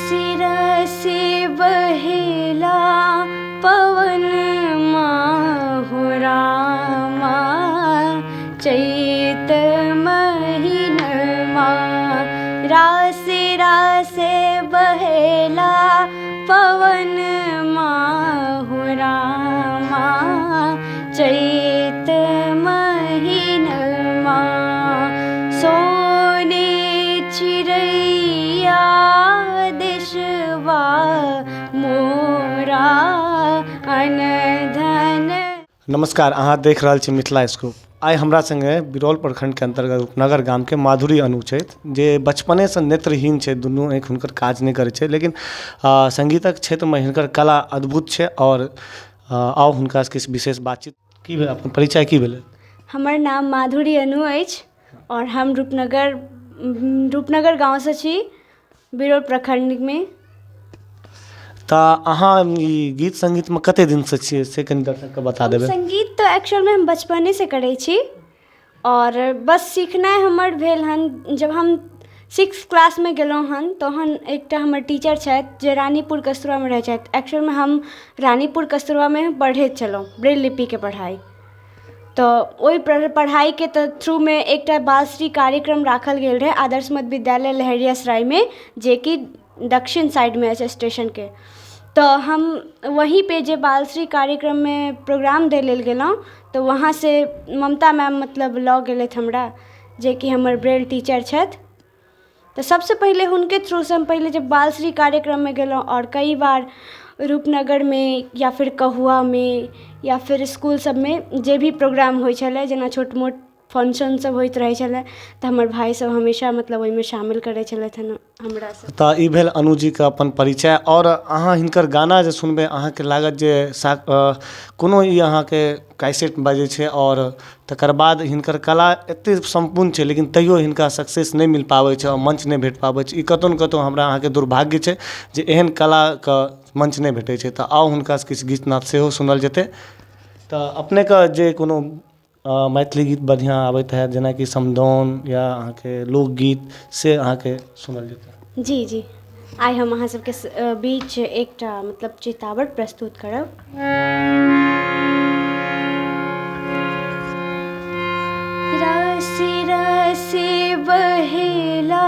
रासि रासि बहेला पवन माहु रामा, चैत महिनमा। रासि रासि बहेला पवन माहु रामा, चैत महिनमा। सोने चिड़ैया दिशवा मोरा अनधन। नमस्कार, अहाँ देख रहल छी मिथिला स्कूप। आइ हमरा सङ्गे बिरौल प्रखण्डके अन्तर्गत उपनगर गामके माधुरी अनु छथि, जे बचपनेसँ नेत्रहीन छथि, दुनू आँखि हुनकर काज नहि करै छै, लेकिन सङ्गीतक क्षेत्रमे हिनकर कला अद्भुत छै। आओर आउ हुनकासँ किछु विशेष बातचीत। की भेल, अपन परिचय की भेलै? हमर नाम माधुरी अनु अछि आओर हम रूपनगर गाँवसँ छी, बिरौल प्रखण्डमे। तऽ अहाँ ई गीत सङ्गीतमे कते दिनसँ छियै से कनि दर्शकके बता देबै। सङ्गीत तऽ एक्चुअलमे हम बचपनेसँ करै छी आओर बस सिखनाइ हमर भेल हन जब हम 6 क्लासमे गेलहुँ हन, तहन एकटा हमर टीचर छथि जे रानीपुर कस्तुरबामे रहै छथि। एक्चुअलमे हम रानीपुर कस्तुरबामे पढ़ैत छलहुँ ब्रेल लिपिके पढ़ाइ, तऽ ओहि पढ़ाइके तऽ थ्रूमे एकटा बालश्री कार्यक्रम राखल गेल रहै आदर्श मध्य विद्यालय लहेरियासरायमे, जेकि दक्षिण साइडमे अछि स्टेशनके। तऽ हम वहीँपर जे बालश्री कार्यक्रममे प्रोग्राम दै लेल गेलहुँ तऽ वहाँसँ ममता मैम मतलब लऽ गेलथि हमरा, जेकि हमर ब्रेल टीचर छथि। तऽ सबसँ पहिले हुनके थ्रूसँ हम पहिले जब बालश्री कार्यक्रममे गेलहुँ आओर कई बार रूपनगरमे या फिर कहुआमे या फिर इसकुल सबमे जे भी प्रोग्राम होइ छलै, जेना छोट मोट फंक्शन सब होइत रहै छलै, तऽ हमर भाय सब हमेशा मतलब ओहिमे शामिल करै छलथि हँ हमरा सब। तऽ ई भेल अनुजीके अपन परिचय। आओर अहाँ हिनकर गाना जे सुनबै, अहाँके लागत जे कोनो ई अहाँके कैसेट बजै छै। आओर तकर बाद हिनकर कला एतेक सम्पूर्ण छै, लेकिन तैयो हिनका सक्सेस नहि मिल पाबै छै आओर मञ्च नहि भेट पाबै छै। ई कतहु ने कतहु हमरा अहाँके दुर्भाग्य छै जे एहन कलाके मञ्च नहि भेटै छै। तऽ आउ हुनकासँ किछु गीत नाद सेहो सुनल जेतै। तऽ अपनेके जे कोनो मैथिली गीत बढ़िआँ आबैत हैत, जेनाकि समदाउन या अहाँके लोकगीत, से अहाँके सुनल जेतै। जी जी, आइ हम अहाँ सबके बीच एकटा मतलब चेतावट प्रस्तुत करब। रासि रासि बहेला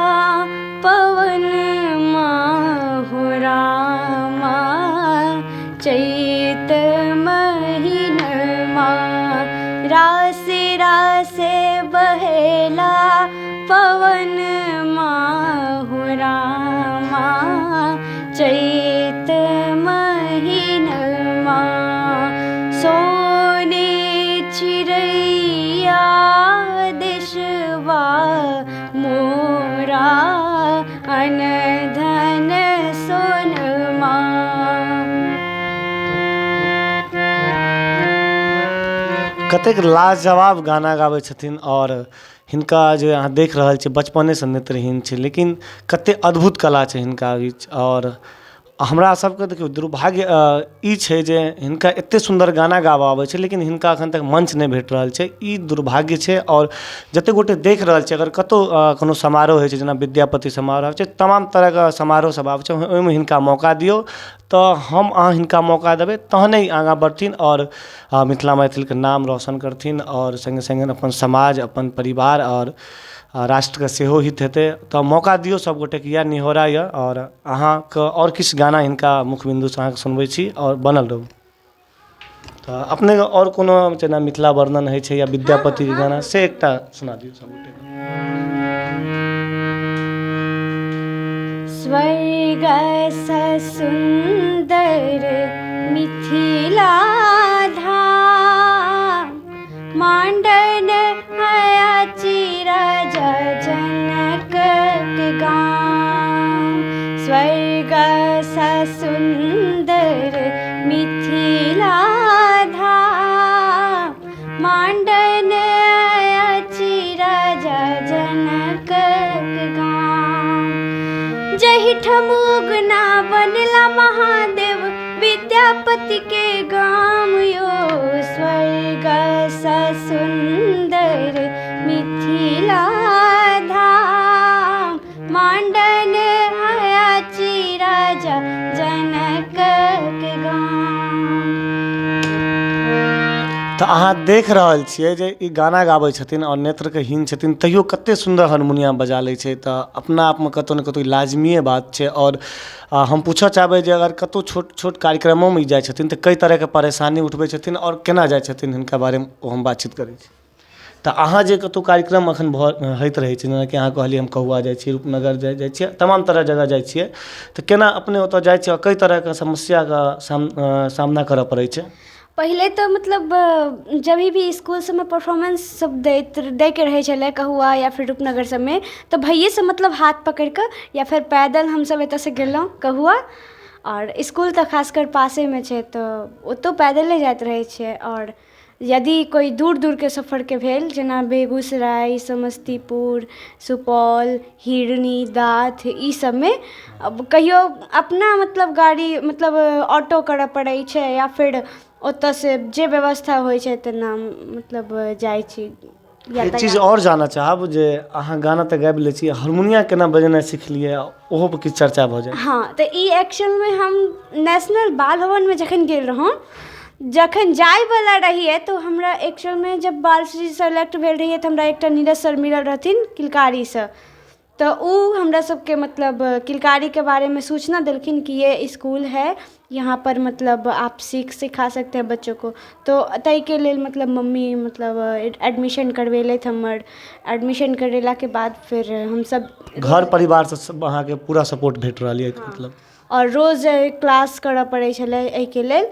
पवन माहु रामा, चैत महिनमा। रासि रासि बहेला पवन माहु रामा, चैत महिनमा। सोने चिड़ैया दिशवा मोरा अनधन सोनमा। कतेक लाजवाब गाना गाबै छथिन। आओर हिनका जे अहाँ देख रहल छियै, बचपनेसँ नेत्रहीन छै, लेकिन कतेक अद्भुत कला छै हिनका बीच। आओर हमरा सबके देखियौ दुर्भाग्य ई छै जे हिनका एतेक सुन्दर गाना गाबऽ आबै छै, लेकिन हिनका एखन तक मञ्च नहि भेट रहल छै। ई दुर्भाग्य छै। आओर जतेक गोटे देख रहल छै, अगर कतहु कोनो समारोह होइ छै, जेना विद्यापति समारोह छै, तमाम तरहके समारोह सब आबै छै, ओहिमे हिनका मौका दियौ। तऽ हम अहाँ हिनका मौका देबै तहने ई आगाँ बढ़थिन आओर मिथिला मैथिलके नाम रोशन करथिन, आओर सङ्गे सङ्गे अपन समाज, अपन परिवार आओर राष्ट्रके सेहो हित हेतै। तऽ मौका दियौ सबगोटेके, इएह निहोरा यऽ। आओर अहाँके आओर किछु गाना हिनका मुख बिन्दुसँ अहाँके सुनबै छी आओर बनल रहू। तऽ अपनेके आओर कोनो जेना मिथिला वर्णन होइ छै या विद्यापतिके गाना, से एकटा सुना दियौ सबगोटेके। स्वर्ग सुन्दर मिथिला धाम, मांडन अछि राजा जनक के गाम। स्वर्ग सुन्दर मिथिला धाम, मांडन अछि राजा जनक के गाम। जहिठाम उगना बनला महादेव, विद्यापति के गाम यो। स्वर्ग सुन्दर मिथिला धाम, मांडन अछि तऽ अहाँ देख रहल छियै जे ई गाना गाबै छथिन आओर नेत्रके हीन छथिन तैयो कते सुन्दर हारमोनियम बजा लै छै तऽ अपना आपमे कतहु ने कतहु ई लाजिमिये बात छै। आओर हम पूछऽ चाहबै जे अगर कतहु छोट छोट कार्यक्रमोमे ई जाइ छथिन तऽ कइ तरहके परेशानी उठबै छथिन आओर केना जाइ छथिन, हिनका बारेमे ओ हम बातचीत करै छी। तऽ अहाँ जे कतहु कार्यक्रम एखन भऽ होइत रहै छै, जेनाकि अहाँ कहलियै हम कौआ जाइ छियै, रूपनगर जाइ छियै, तमाम तरह जगह जाइ छियै, तऽ केना अपने ओतय जाइ छियै आओर कइ तरहके समस्याके सामना करय पड़ै छै? पहिले तऽ मतलब जब भी इसकुल सभमे परफॉर्मेंस सभ दैत दैके रहै छलै कहुआ या फेर रूपनगर सभमे, तऽ भैयेसँ मतलब हाथ पकड़ि कऽ या फेर पैदल हमसभ एतयसँ गेलहुँ कहुआ। आओर इसकुल तऽ खासकर पासेमे छै, तऽ ओतहु पैदले जाइत रहै छियै। आओर यदि कोइ दूर दूरके सफरके भेल, जेना बेगूसराय, समस्तीपुर, सुपौल, हिरनी, दाथ, ईसभमे कहियो अपना मतलब गाड़ी मतलब ऑटो करय पड़ैत छै या फेर ओतयसँ जे व्यवस्था होइत छै तेना मतलब जाइत छी। एक चीज आओर जानय चाहब जे अहाँ गाना तऽ गाबि लै छी, हारमोनिया केना बजेनाइ सिखलियै, ओहोपर किछु चर्चा भऽ जाय। हँ, तऽ ई एक्चुअलमे हम नेशनल बाल भवनमे जखन गेल रहौँ, जखन जायवला रहियै, तऽ हमरा एक्चुअलमे जब बालश्री सेलेक्ट भेल रहियै तऽ हमरा एकटा नीरज सर मिलल रहथिन किलकारीसँ। तऽ ओ हमरासभके मतलब किलकारीके बारेमे सूचना देलखिन कि ये इसकुल है, यहाँपर मतलब आप सीख सिखा सकते हैं बच्चों को। तऽ ताहिके लेल मतलब मम्मी मतलब एडमिशन करबेलथि हमर। एडमिशन करेलाके बाद फेर हमसभ घर परिवारसँ अहाँके पूरा सपोर्ट भेट रहल यए मतलब? आओर रोज क्लास करय पड़ै छलै एहिके लेल।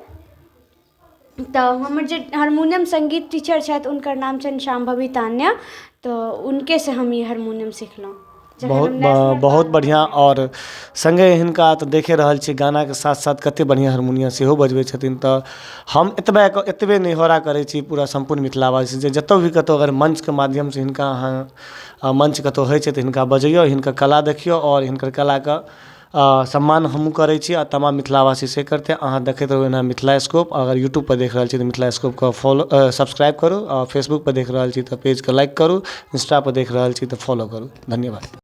तऽ हमर जे हारमोनियम सङ्गीत टीचर छथि, हुनकर नाम छनि शाम्भवी तान्या, तऽ हुनकेसँ हम ई हारमोनियम सिखलहुँ। बहुत बहुत बढ़िआँ। आओर सङ्गे हिनका तऽ देखे रहल छी, गानाके साथ साथ कतेक बढ़िआँ हारमोनियम सेहो बजबै छथिन। तऽ हम एतबे एतबे निहोरा करै छी पूरा सम्पूर्ण मिथिलावासीसँ जे जतहु भी कतहु अगर मञ्चके माध्यमसँ हिनका अहाँ मञ्च कतहु होइ छै तऽ हिनका बजैऔ, हिनकर कला देखिऔ आओर हिनकर कलाके सम्मान हमहूँ करै छी आओर तमाम मिथिलावासी से करतै। अहाँ देखैत रहू एना मिथिला स्कोप। अगर यूट्यूबपर देख रहल छी तऽ मिथिला स्कोपके फॉलो सब्सक्राइब करू, आओर फेसबुकपर देख रहल छी तऽ पेजके लाइक करू, इंस्टापर देख रहल छी तऽ फॉलो करू। धन्यवाद।